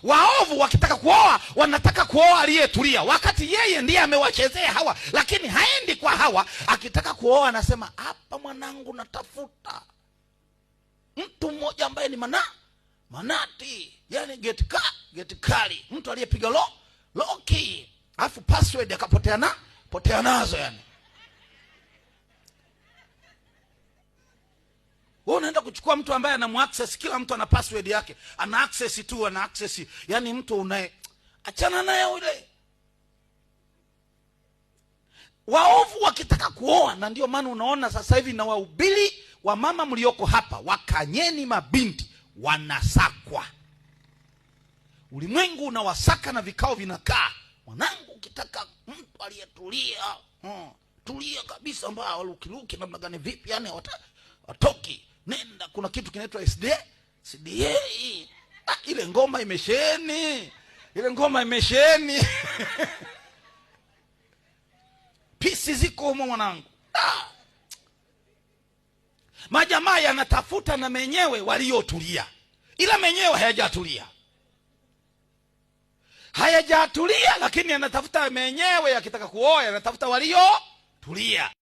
Waovu wakitaka kuoa wanataka kuoa aliyetulia, wakati yeye ndiye amewachezea Hawa, lakini haendi kwa Hawa. Akitaka kuoa anasema, hapa mwanangu, natafuta mtu mmoja ambaye ni manati, yani geti kali, mtu aliyepiga loki, alafu password akapotea na potea nazo yani. Wewe unaenda kuchukua mtu ambaye ana access, kila mtu ana password yake, ana access tu, ana access. Yani mtu unaye achana naye yule. Waovu wakitaka kuoa, na ndio maana unaona sasa hivi na wahubiri wa mama mlioko hapa, wakanyeni mabinti, wanasakwa. Ulimwengu unawasaka na vikao vinakaa. Mwanangu, ukitaka mtu aliyetulia, tulia kabisa, ambao walukiluki namna gani vipi, yani watoki. Nenda, kuna kitu kinaitwa SD, CDA. Ile ngoma imesheni. Ile ngoma imesheni. Pisi ziko humo mwanangu. Majamaa yanatafuta na menyewe waliotulia, ila menyewe hayajatulia. Hayajatulia, lakini yanatafuta menyewe, yakitaka kuoa yanatafuta waliotulia.